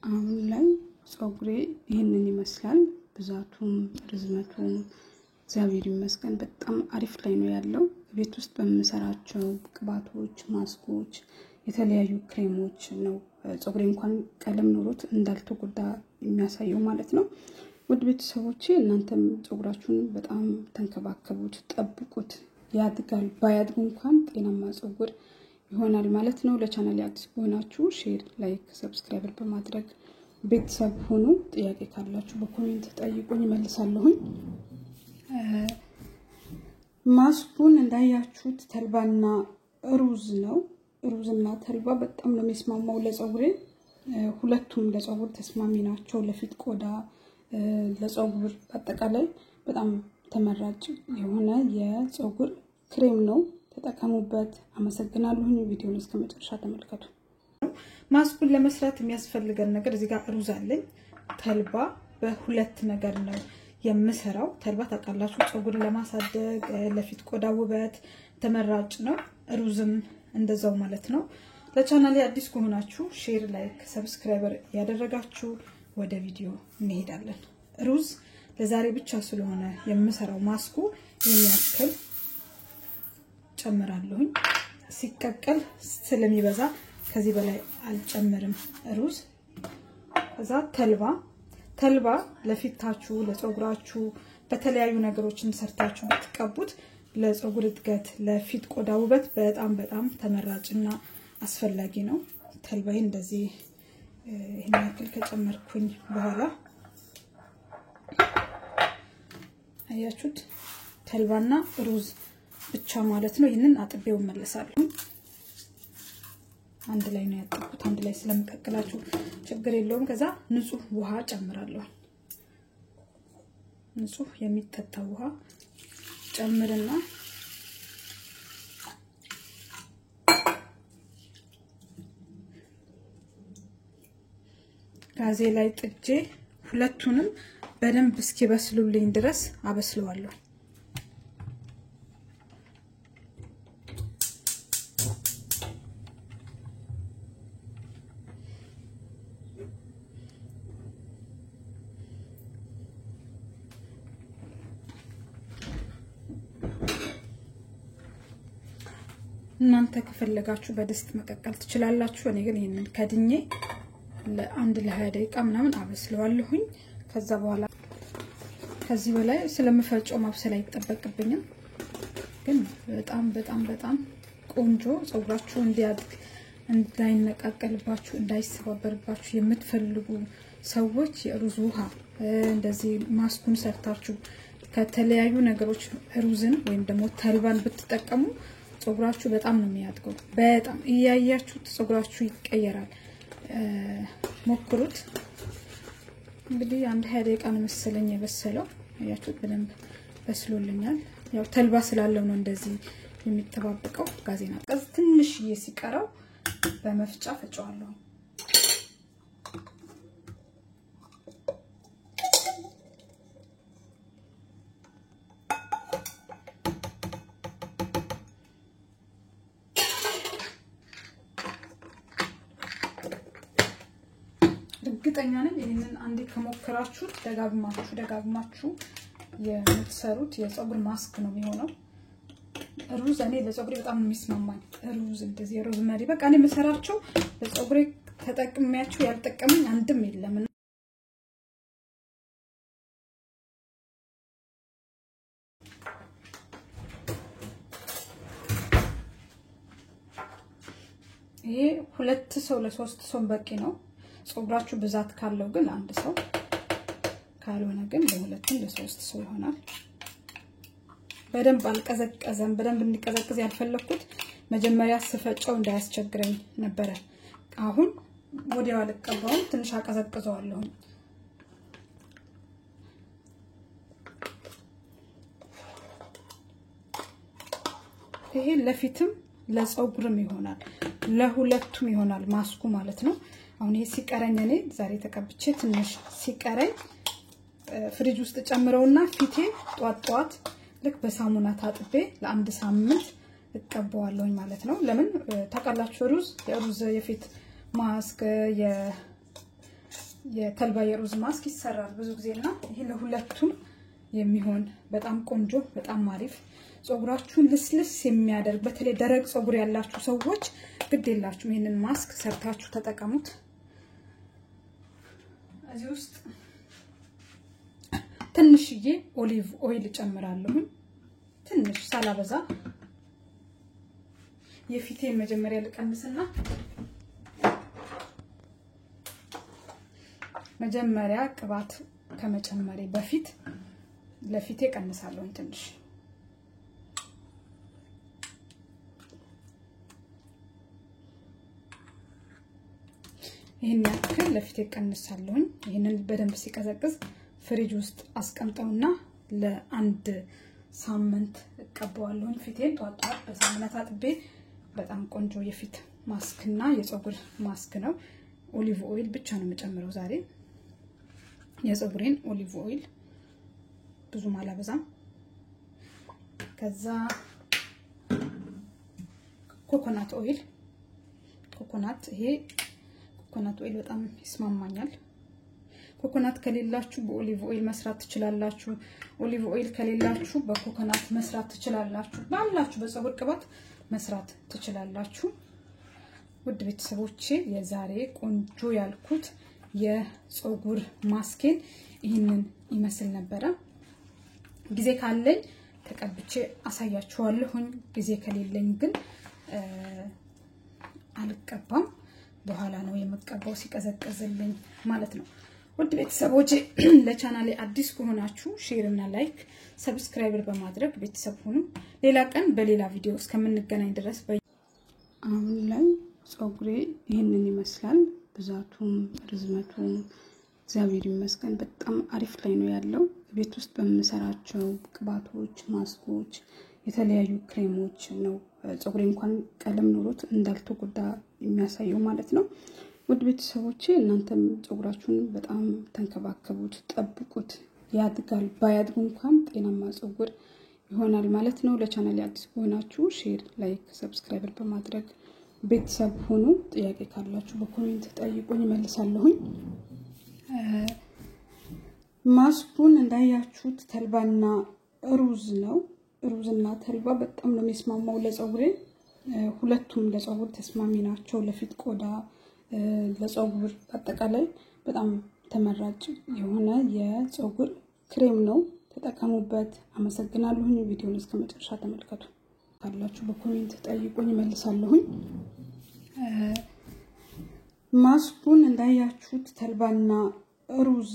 አሁን ላይ ፀጉሬ ይህንን ይመስላል። ብዛቱም ርዝመቱም እግዚአብሔር ይመስገን በጣም አሪፍ ላይ ነው ያለው። ቤት ውስጥ በምሰራቸው ቅባቶች፣ ማስኮች፣ የተለያዩ ክሬሞች ነው ፀጉሬ እንኳን ቀለም ኖሮት እንዳልተጎዳ የሚያሳየው ማለት ነው። ውድ ቤተሰቦቼ እናንተም ፀጉራችሁን በጣም ተንከባከቡት፣ ጠብቁት። ያድጋል። ባያድጉ እንኳን ጤናማ ፀጉር ይሆናል ማለት ነው። ለቻናል አዲስ ከሆናችሁ share፣ like፣ subscribe በማድረግ ቤተሰብ ሁኑ። ጥያቄ ካላችሁ በ comment ጠይቁኝ፣ እመልሳለሁኝ። ማስኩን እንዳያችሁት ተልባና ሩዝ ነው። ሩዝና ተልባ በጣም ነው የሚስማማው ለፀጉሬ። ሁለቱም ለፀጉር ተስማሚ ናቸው። ለፊት ቆዳ፣ ለፀጉር አጠቃላይ በጣም ተመራጭ የሆነ የፀጉር ክሬም ነው። ተጠቀሙበት። አመሰግናለሁኝ። ቪዲዮውን እስከ መጨረሻ ተመልከቱ። ማስኩን ለመስራት የሚያስፈልገን ነገር እዚህ ጋር ሩዝ አለኝ፣ ተልባ በሁለት ነገር ነው የምሰራው። ተልባ ታውቃላችሁ ፀጉርን ለማሳደግ ለፊት ቆዳ ውበት ተመራጭ ነው። ሩዝም እንደዛው ማለት ነው። ለቻናሌ አዲስ ከሆናችሁ share፣ like፣ subscriber ያደረጋችሁ ወደ ቪዲዮ እንሄዳለን። ሩዝ ለዛሬ ብቻ ስለሆነ የምሰራው ማስኩ የሚያክል ጨምራለሁኝ። ሲቀቀል ስለሚበዛ ከዚህ በላይ አልጨምርም ሩዝ። ከዛ ተልባ ለፊታችሁ፣ ለፀጉራችሁ በተለያዩ ነገሮችን ሰርታችሁ ብትቀቡት ለፀጉር እድገት፣ ለፊት ቆዳ ውበት በጣም በጣም ተመራጭና አስፈላጊ ነው። ተልባዬ እንደዚህ ይሄን ያክል ከጨመርኩኝ በኋላ አያችሁት፣ ተልባና ሩዝ ብቻ ማለት ነው። ይህንን አጥቤው እመለሳለሁ። አንድ ላይ ነው ያጠብኩት። አንድ ላይ ስለምቀቅላችሁ ችግር የለውም። ከዛ ንጹህ ውሃ ጨምራለሁ። ንጹህ የሚጠጣ ውሃ ጨምርና ጋዜ ላይ ጥጄ ሁለቱንም በደንብ እስኪበስሉልኝ ድረስ አበስለዋለሁ። እናንተ ከፈለጋችሁ በድስት መቀቀል ትችላላችሁ። እኔ ግን ይህንን ከድኜ ለአንድ ለ20 ደቂቃ ምናምን አበስለዋለሁኝ። ከዛ በኋላ ከዚህ በላይ ስለምፈጨው ማብሰል አይጠበቅብኝም። ግን በጣም በጣም በጣም ቆንጆ ፀጉራችሁ እንዲያድግ፣ እንዳይነቃቀልባችሁ፣ እንዳይሰባበርባችሁ የምትፈልጉ ሰዎች የሩዝ ውሃ እንደዚህ ማስኩን ሰርታችሁ ከተለያዩ ነገሮች ሩዝን ወይም ደግሞ ተልባን ብትጠቀሙ ፀጉራችሁ በጣም ነው የሚያድገው። በጣም እያያችሁት ፀጉራችሁ ይቀየራል። ሞክሩት። እንግዲህ አንድ 20 ደቂቃ ነው መሰለኝ የበሰለው። አያችሁት፣ በደንብ በስሎልኛል። ያው ተልባ ስላለው ነው እንደዚህ የሚጠባበቀው። ጋዜና ቀዝ ትንሽዬ ሲቀረው በመፍጫ ፈጨዋለሁ። እርግጠኛ ነኝ ይህንን አንዴ ከሞከራችሁት ደጋግማችሁ ደጋግማችሁ የምትሰሩት የፀጉር ማስክ ነው የሚሆነው። ሩዝ እኔ ለፀጉሬ በጣም ነው የሚስማማኝ። ሩዝ እንደዚህ የ rosemary በቃ እኔ የምሰራቸው ለፀጉሬ ተጠቅሜያቸው ያልጠቀመኝ አንድም የለም። ይሄ ሁለት ሰው ለሶስት ሰው በቂ ነው። ፀጉራችሁ ብዛት ካለው ግን አንድ ሰው፣ ካልሆነ ግን ለሁለትም ለሶስት ሰው ይሆናል። በደንብ አልቀዘቀዘም። በደንብ እንዲቀዘቅዝ ያልፈለኩት መጀመሪያ ስፈጨው እንዳያስቸግረኝ ነበረ። አሁን ወዲያው አልቀባውም፣ ትንሽ አቀዘቅዘዋለሁ። ይሄ ለፊትም ለፀጉርም ይሆናል፣ ለሁለቱም ይሆናል ማስኩ ማለት ነው። አሁን ይሄ ሲቀረኝ እኔ ዛሬ ተቀብቼ ትንሽ ሲቀረኝ ፍሪጅ ውስጥ ጨምረውና ፊቴ ጧት ጧት ልክ በሳሙና ታጥቤ ለአንድ ሳምንት እቀባዋለሁኝ ማለት ነው። ለምን ታውቃላችሁ? ሩዝ የሩዝ የፊት ማስክ የተልባ የሩዝ ማስክ ይሰራል ብዙ ጊዜና ይሄ ለሁለቱም የሚሆን በጣም ቆንጆ በጣም አሪፍ ፀጉራችሁን ልስልስ የሚያደርግ በተለይ ደረቅ ፀጉር ያላችሁ ሰዎች ግድ የላችሁ ይሄንን ማስክ ሰርታችሁ ተጠቀሙት። እዚህ ውስጥ ትንሽዬ olive oil ጨምራለሁ። ትንሽ ሳላበዛ የፊቴን መጀመሪያ ልቀንስና መጀመሪያ ቅባት ከመጨመሬ በፊት ለፊቴ ቀንሳለሁ ትንሽ። ይሄን ያክል ለፊቴ ቀንሳለሁ። ይሄንን በደንብ ሲቀዘቅዝ ፍሪጅ ውስጥ አስቀምጠውና ለአንድ ሳምንት እቀባዋለሁ። ፊቴን ጧት ጧት በሳሙና ታጥቤ በጣም ቆንጆ የፊት ማስክና የፀጉር ማስክ ነው። olive oil ብቻ ነው የምጨምረው ዛሬ። የፀጉሬን olive oil ብዙም አላበዛም። ከዛ coconut oil፣ ኮኮናት ይሄ coconut oil በጣም ይስማማኛል። ኮኮናት ከሌላችሁ በ olive oil መስራት ትችላላችሁ። olive oil ከሌላችሁ በኮኮናት መስራት ትችላላችሁ። ባላችሁ በፀጉር ቅባት መስራት ትችላላችሁ። ውድ ቤተሰቦቼ የዛሬ ቆንጆ ያልኩት የፀጉር ማስኬን ይህንን ይመስል ነበረ። ጊዜ ካለኝ ተቀብቼ አሳያችኋለሁኝ። ጊዜ ከሌለኝ ግን አልቀባም። በኋላ ነው የምቀባው ሲቀዘቅዝልኝ ማለት ነው። ውድ ቤተሰቦቼ ለቻናሌ አዲስ ከሆናችሁ share እና like subscribe በማድረግ ቤተሰብ ሁኑ። ሌላ ቀን በሌላ ቪዲዮ እስከምንገናኝ ድረስ አሁን ላይ ፀጉሬ ይህንን ይመስላል። ብዛቱም ርዝመቱም እግዚአብሔር ይመስገን በጣም አሪፍ ላይ ነው ያለው። ቤት ውስጥ በምሰራቸው ቅባቶች፣ ማስኮች፣ የተለያዩ ክሬሞች ነው ፀጉሬ እንኳን ቀለም ኖሮት እንዳልተጎዳ የሚያሳየው ማለት ነው። ውድ ቤተሰቦቼ እናንተም ፀጉራችሁን በጣም ተንከባከቡት፣ ጠብቁት። ያድጋል። ባያድጉ እንኳን ጤናማ ፀጉር ይሆናል ማለት ነው። ለቻናሌ አዲስ ከሆናችሁ share፣ like፣ subscribe በማድረግ ቤተሰብ ሁኑ። ጥያቄ ካላችሁ በ comment ጠይቁኝ እመልሳለሁኝ። ማስኩን እንዳያችሁት ተልባና ሩዝ ነው። ሩዝና ተልባ በጣም ነው የሚስማማው ለፀጉሬ። ሁለቱም ለፀጉር ተስማሚ ናቸው። ለፊት ቆዳ፣ ለፀጉር አጠቃላይ በጣም ተመራጭ የሆነ የፀጉር ክሬም ነው። ተጠቀሙበት። አመሰግናለሁኝ። ቪዲዮውን እስከ መጨረሻ ተመልከቱ። ካላችሁ በ comment ጠይቁኝ እመልሳለሁኝ። ማስኩን እንዳያችሁት ተልባና ሩዝ